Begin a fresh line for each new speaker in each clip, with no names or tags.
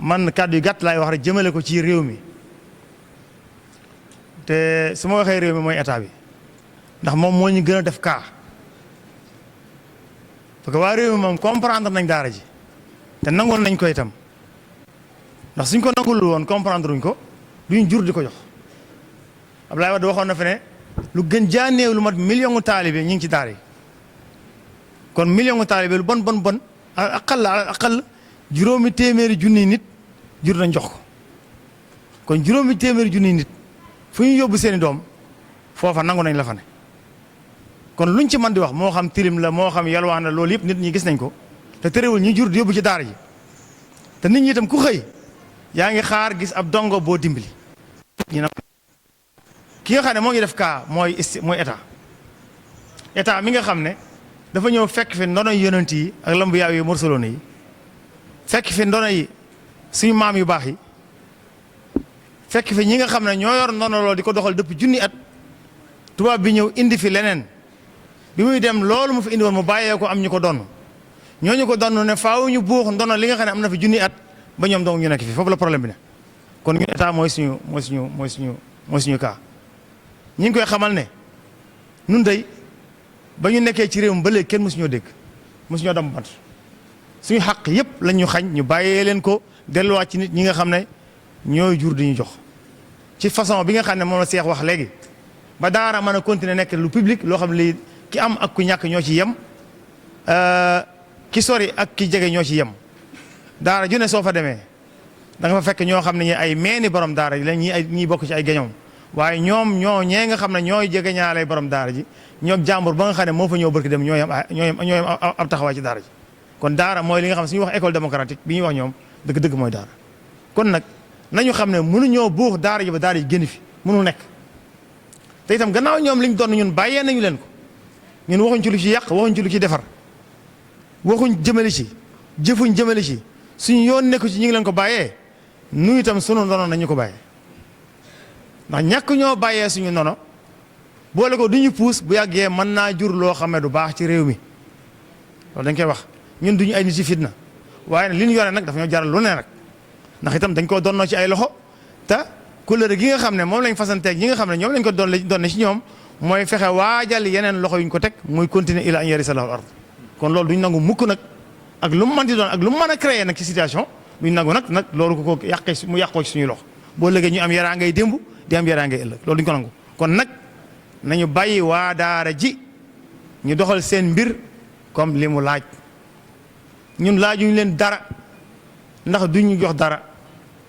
man kàddu yu gàtt laay wax rek jëmale ko ci réew mi te su ma waxee réew mi mooy état bi ndax moom moo ñu gën a def kaa parce que waa réew mi moom comprendre nañ daara ji te nangoon nañ ko itam ndax suñ ko nangul woon comprendre uñ ko duñ jur di ko jox Abdoulaye Wade waxoon na fi ne lu gën jaaneew lu mat million gu taalibe ñu ngi ci daara yi kon million gu taalibe lu bon aqal juróomi téeméeri junniy nit jur nañ jox ko kon juróomi téeméeri junniy nit fu ñu yóbbu seeni doom foofa nangu nañ la fa ne kon luñ ci mën di wax moo xam tilim la moo xam yalwaan la loolu yëpp nit ñi gis nañ ko te terewul ñi jur di yóbbu ci daara ji te nit ñi itam ku xëy yaa ngi xaar gis ab dongo boo dimbali ñu ki nga xam ne moo ngi def kaa mooy état mi nga xam ne dafa ñëw fekk fi ndono yonent yi ak lamb yaaw yi morsaloon yi fekk fi ndono yi suñu maam yu baax yi fekk fi ñi nga xam ne ñoo yor ndono loolu di ko doxal depuis junni at tubaab bi ñëw indi fi leneen bi muy dem loolu mu fi indi woon mu bàyyee ko am ñu ko donn ñooñu ko donn ne faaw ñu buux ndono li nga xam ne am na fi junni at ba ñoom dong ñu nekk fi foofu la problème bi ne kon ñun état mooy suñu cas ñi ngi koy xamal ne nun day ba ñu nekkee ci réew mi ba léegi kenn mësuñoo dégg mësuñoo dam bant suñu xaq yëpp lañ ñu xañ ñu bàyyee leen ko delluwaat ci nit ñi nga xam ne ñooy jur di ñu jox ci façon bi nga xam ne moom la Seex wax léegi ba daara mën a continuer nekk lu public loo xam ne lii ki am ak ku ñàkk ñoo ci yem ki sori ak ki jege ñoo ci yem daara ju ne soo fa demee da nga fa fekk ñoo xam ne ñi ay meeni borom daara ji lañ ñi bokk ci ay géñoom waaye ñoom ñee nga xam ne ñooy jege ñaalay borom daara ji ñoom jàmbur ba nga xam ne moo fa ñëw barki dem ñoo yem ab taxawaay ci daara ji kon daara mooy li nga xam ne suñuy wax école démocratique bi ñuy wax ñoom dëgg-dëgg mooy daara kon nag nañu xam ne mënuñoo buux daara ji ba daara ji génn fi mënu nekk te itam gannaaw ñoom liñ doon ñun bàyyee nañu leen ko ñun waxuñ ci lu ci yàq waxuñ ci lu ci defar waxuñ jëmale ci jëfuñ jëmale ci suñu yoon nekku ci ñu ngi leen ko bàyyee nu itam sunu ndono nañu ko bàyyee ndax ñàkk ñoo bàyyee suñu ndono boole ko du ñu puus bu yàggee mën naa jur loo xam ne du baax ci réew mi loolu dañ koy wax ñun duñu ay nit ci fitna waaye nag li ñu yore nag dafa ñoo jaral lu ne nag ndax itam dañ koo donnoo ci ay loxo te couleur gi nga xam ne moom lañ fasanteeg ñi nga xam ne ñoom lañ ko donne ci ñoom mooy fexe waajal yeneen loxo yuñ ko teg muy continuer ila an yarisallahu ard kon loolu duñ nangu mukk nag ak lu mu mën di doon ak lu mu mën a créer nag ci situation duñ nangu nag loolu ko yàqee mu yàqoo ci suñuy loxo boo léegi ñu am yaraa ngay démb di am yaraa ngay ëllëg loolu duñ ko nangu kon nag nañu bàyyi waa daara ji ñu doxal seen mbir comme li mu laaj ñun laajuñu leen dara ndax duñu jox dara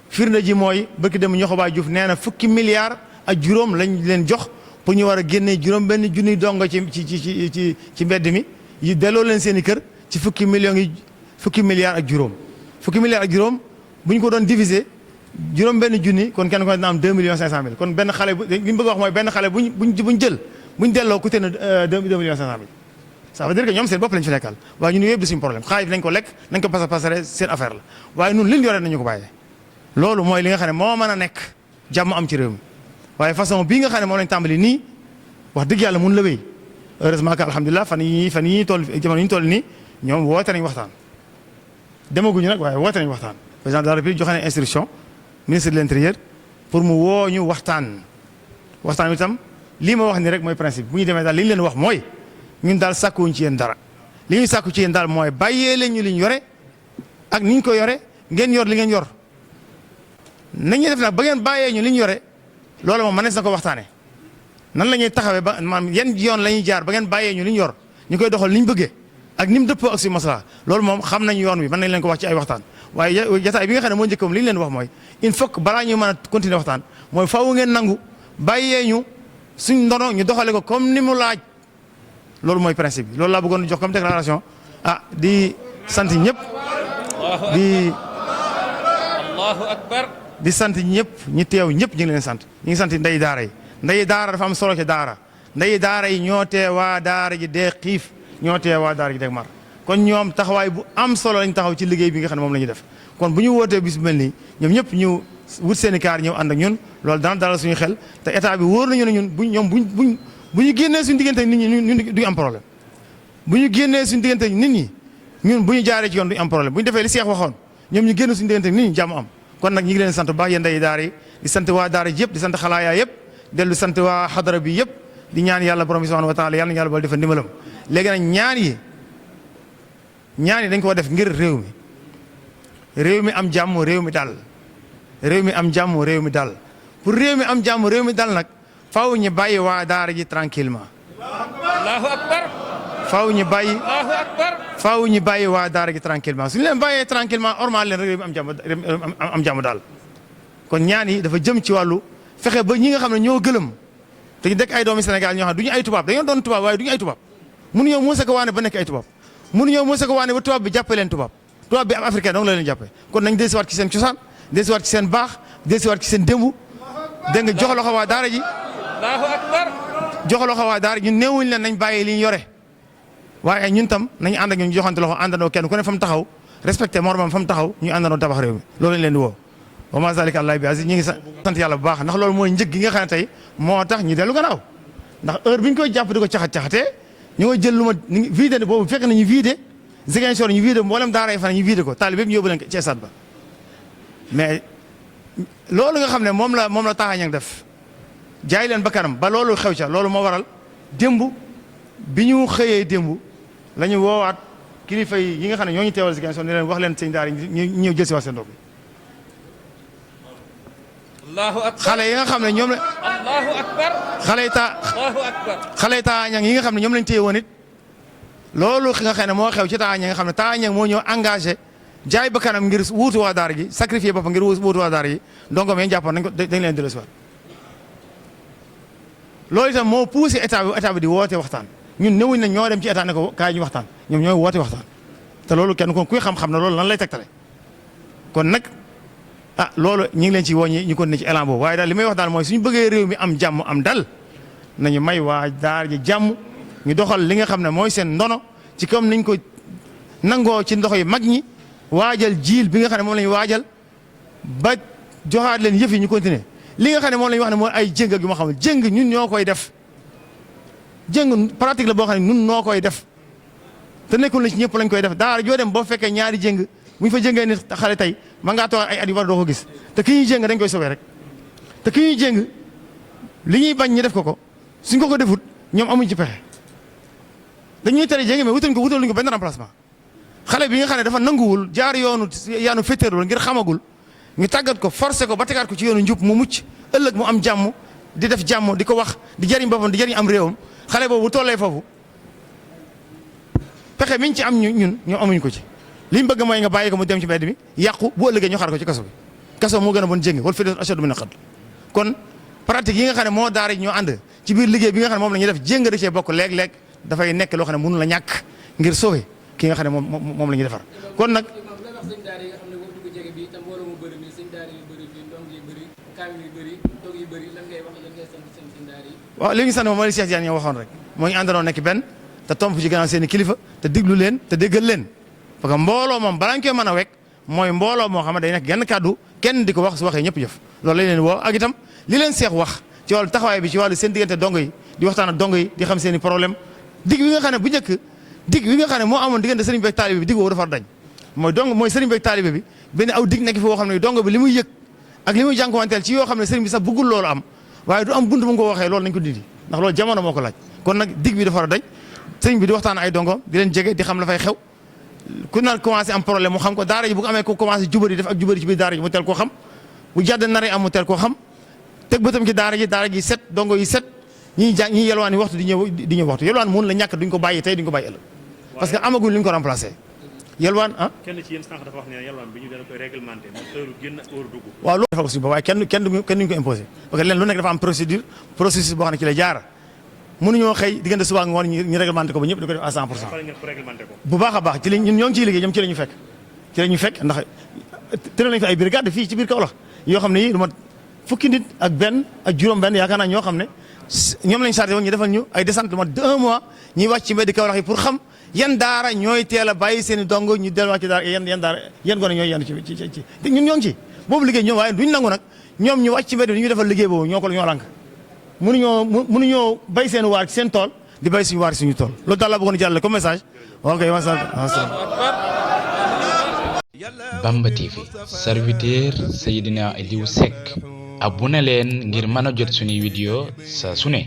firnde ji mooy bëkk dem ñoxo baay Juuf nee na 10 milliards ak juróom lañ leen jox pour ñu war a génnee juróom benn junniy dongo ci mbedd mi yi delloo leen seen i kër ci 10 milliards ak juróom 10 milliards ak juróom bu ñu ko doon diviser juróom benn junni kon kenn ko dina am 2 millions 500 mille kon benn xale li mu bëgg a wax mooy benn xale buñ delloo coûté na 2 millions 500 mille ça veut dire que ñoom seen bopp lañ fi nekkal waaye ñun yëpp di suñu problème xaalis bi nañ ko lekk nañ ko pasare seen affaire la waaye ñun liñ yore nañu ko bàyyee loolu mooy li nga xam ne moo mën a nekk jàmm am ci réew mi waaye façon bii nga xam ne moom lañ tàmbali nii wax dëgg yàlla mun la wéy heureusement que alhamdulilah fan yi toll jamono yi ñu toll nii ñoom woote nañ waxtaan demaguñu nag waaye woote nañ waxtaan président de la république joxe na instruction ministre de l'intérieur pour mu woo ñu waxtaan bi itam lii ma wax ni rek mooy principe bu ñu demee daal li ñu leen wax mooy ñun daal sàkkuwuñ ci yéen dara li ñuy sàkku ci yéen daal mooy bàyyee leen ñu li ñu yore ak ni ñu ko yore ngeen yor li ngeen yor nañuy def nag ba ngeen bàyyee ñu li ñu yore loolu moom mënees na ko waxtaanee nan la ñuy taxawee ba maanaam yan yoon la ñuy jaar ba ngeen bàyyee ñu li ñu yor ñu koy doxal ni ñu bëggee ak ni mu dëppoo ak si masala loolu moom xam nañu yoon wi mën nañ leen ko wax ci ay waxtaan waaye jataay bi nga xam ne moo njëkkoon li ñu leen wax mooy il faut que balaa ñu mën a continuer waxtaan mooy faaw ngeen nangu bàyyee ñu suñ ndono ñu doxale ko comme ni mu laaj loolu mooy principe bi loolu laa bëggoon jox comme déclaration di sant ñëpp
Allahu akbar
di sant ñëpp ñi teew ñëpp ñu ngi leen sant ñu ngi sant ndey daara yi ndey daara dafa am solo ci daara ndey daara yi ñoo tee waa daara ji dee xiif ñoo tee waa daara ji dee mar kon ñoom taxawaay bu am solo lañ taxaw ci liggéey bi nga xam ne moom la ñuy def kon bu ñu wootee bis bu mel nii ñoom ñëpp ñu wut seen i kaar ñëw ànd ak ñun loolu dana dalal suñu xel te état bi wóor nañu ne ñun bu ñu génnee suñu diggante nit ñi ñun duñu am problème bu ñu génnee suñu diggante nit ñi ñun bu ñu jaaree ci yoon duñu am problème bu ñu defee li Seex waxoon ñoom ñu génn suñu diggante nit ñi jàmm am kon nag ñu ngi leen sant bu baax yéen ndey daara yi di sant waa daara ji yëpp di sant xalaayaa yëpp dellu sant waa xadara bi yëpp di ñaan yàlla borom bi subhanahu wa taala yàlla na yàlla boole defal ndimbalam léegi nag ñaan yi dañ koo def ngir réew mi am jàmm réew mi dal réew mi am jàmm réew mi dal pour réew mi am jàmm réew mi dal nag faaw ñu bàyyi waa daara ji tranquillement
Allahu akbar.
faaw ñu bàyyi
Allahu akbar.
faaw ñu bàyyi waa daara ji tranquillement suñu leen bàyyee tranquillement ormal leen réew mi am jàmm daal kon ñaan yi dafa jëm ci wàllu fexe ba ñi nga xam ne ñoo gëlëm te ñu dekk ay doomi Sénégal ñoo xam ne du ñu ay tubaab dañoo doon tubaab waaye du ñu ay tubaab mënuñoo muusa ko waane ba nekk ay tubaab mënuñoo muusa ko waane ba tubaab bi jàppee leen tubaab bi am africain donc la leen jàppee kon nañ dellusiwaat ci seen cosaan dellusiwaat ci seen baax dellusiwaat ci seen démb dégg nga jox loxo waa daara ji
Allahu akbar.
jox loxo waa daara ñun néewuñ leen nañ bàyyi li ñu yore waaye ñun tam nañu ànd ak ñun joxante loxo àndandoo kenn ku ne fa mu taxaw respecté moromam fa mu taxaw ñu àndandoo tabax réew mi loolu lañ leen di woo wa ma zalika àllahi bi aziz ñu ngi sant yàlla bu baax ndax loolu mooy njëg gi nga xam ne tey moo tax ñu dellu gannaaw ndax heure bi ñu koy jàpp di ko caxat-caxatee ñu koy jël lu ma vidé ne boobu fekk nañu vidé Ziguinchor ñu vidé mboolem daara yi fan ñu vidé ko taalib yëpp ñu yóbbu leen ci stade ba mais loolu nga xam ne moom la taxañ ak def jaay leen ba kanam ba loolu xew ca loolu moo waral démb bi ñu xëyee démb la ñu woowaat kilifa yi nga xam ne ñoo ñu teewal Ziguinchor ni leen wax leen sëñ daara yi ñu ñëw jël si waa seen doom bi
Allahu akbar.
xale yi nga xam ne ñoom la
Allahu akbar. Allahu akbar.
xale taañang yi nga xam ne ñoom lañ téye woon it loolu nga xam ne moo xew ci taañang nga xam ne taañang moo ñëw engagé jaay ba kanam ngir wuutu waa daara ji sacrifié boppam ngir wuutu waa daara ji donc yéen jàppoon nañ ko dañ leen dellu si waat loolu itam moo poussé état bi di woote waxtaan ñun newuñ ne ñoo dem ci état ne ko kaay ñu waxtaan ñoom ñooy woote waxtaan te loolu kenn kon kuy xam-xam na loolu lan lay tegtale kon nag loolu ñu ngi leen ci woo ñu ko ne ci élan boobu waaye daal li may wax daal mooy suñu bëggee réew mi am jàmm am dal nañu may waa daara ji jàmm ñu doxal li nga xam ne mooy seen ndono ci comme niñ ko nangoo ci ndox yi mag ñi waajal jiil bi nga xam ne moom la ñu waajal ba joxaat leen yëf yi ñu continuer li nga xam ne moom la ñu wax ne mooy ay jëng ak yu ma xamul jëng ñun ñoo koy def jëng pratique la boo xam ne ñun noo koy def te nekkul na ci ñëpp lañ koy def daara joo dem boo fekkee ñaari jëng bu ñu fa jëngee nit xale tey ma ngaa toog ay at yu war doo ko gis te ki ñuy jëng dañ koy sobee rek te ki ñuy jëng li ñuy bañ ñu def ko suñ ko defut ñoom amuñ ci pexe dañuy tere jëng mais wutaluñ ko benn remplacement xale bi nga xam ne dafa nanguwul jaar yaanu féetéerlu ngir xamagul ñu tàggat ko forcé ko ba tegaat ko ci yoonu njub mu mucc ëllëg mu am jàmm di def jàmm di ko wax di jariñ boppam di jariñ am réewam xale boobu bu tollee foofu pexe miñ ci am ñun ñoom amuñ ko ci liñ bëgg mooy nga bàyyi ko mu dem ci mbedd mi yàqu bu ëllëgee ñu xaar ko ci kaso bi kaso moo gën a bon jëng wala fi ashadu min al-qatl kon pratique yi nga xam ne moo daara ñoo ànd ci biir liggéey bi nga xam ne moom la ñuy def jéng da cee bokk léeg-léeg dafay nekk loo xam ne mënu la ñàkk ngir sauver ki nga xam ne moom la ñuy defar kon nag waaw li ñu sant moom mooy li Cheikh Diagne ñoo waxoon rek moo ñu àndandoo nekk benn te tomp ci gannaaw seen i kilifa te diglu leen te déggal leen parce que mbooloo moom balaa ñu koy mën a wekk mooy mbooloo moo xam ne day nekk genn kàddu kenn di ko wax su waxee ñëpp jëf loolu lañ leen woo ak itam li leen seex wax ci wàllu taxawaay bi ci wàllu seen diggante dongo yi di waxtaan ak dongo yi di xam seen i problème dig wi nga xam ne bu njëkk dig wi nga xam ne moo amoon diggante sëriñ bi ak taalibe bi dig woowu dafa dañ mooy sëriñ bi ak taalibe bi benn aw dig nekk fi woo xam ne dongo bi li muy yëg ak li muy jànkuwanteel ci yoo xam ne sëriñ bi sax bëggul loolu am waaye du am bunt bu nga ko waxee loolu nañ ko dindi ndax loolu jamono moo ko laaj kon nag dig bi dafa war a dañ sëriñ bi di waxtaan ay dongo di leen jege di xam la fay xew ku naan commencé am problème mu xam ko daara ji bu ko amee ko commencé jubari def ak jubari ci biir daara ji mu teel koo xam bu jàdd naree am mu teel koo xam teg bëtam ci daara ji set dongo yi set ñiy jàng ñiy yelwaan yi waxtu di ñëw waxtu yelwaan mun la ñàkk duñ ko bàyyi tey duñ ko bàyyi ëllëg parce que amaguñ lu ñu ko remplacé yelwaan
kenn ci yéen sànq dafa wax ne yelwaan bi ñu dana koy réglementé mooy heure génn heure dugg
waaw loolu defal ko suñu bopp waaye kenn duñ ko imposé parce que leen lu nekk dafa am processus boo xam ne ci lay jaar mënuñoo xëy diggante suba ngoon ñu réglementé ko ba ñëpp di ko def à 100% bu baax a baax ci ñun ñoo ngi ciy liggéey ñoom ci la ñu fekk ndax tëral nañ fi ay brigade fii ci biir Kaolack yoo xam ne yi lu ma fukki nit ak benn ak juróom-benn yaakaar naa ñoo xam ne ñoom lañ chargé woon ñu defal ñu ay descente lu ma 1 mois ñuy wàcc ci mbeddi Kaolack yi pour xam yan daara ñooy teel a bàyyi seen i dongo ñu delluwaat ci daara yan gone ñooy yenn ci ñun ñoo ngi ci boobu liggéey ñoom waaye duñ nangu nag ñoom ñu wàcc ci mbedd bi ñu defal liggéey boobu ñoo lànk mënuñoo bay seen waar ci seen tool di bay suñu waar ci suñu tool loolu daal laa bëggoon a jàllale comme message ok
Bamba TV serviteur Seydina Aliou Seck abonné leen ngir mën a jot suñuy vidéo saa su ne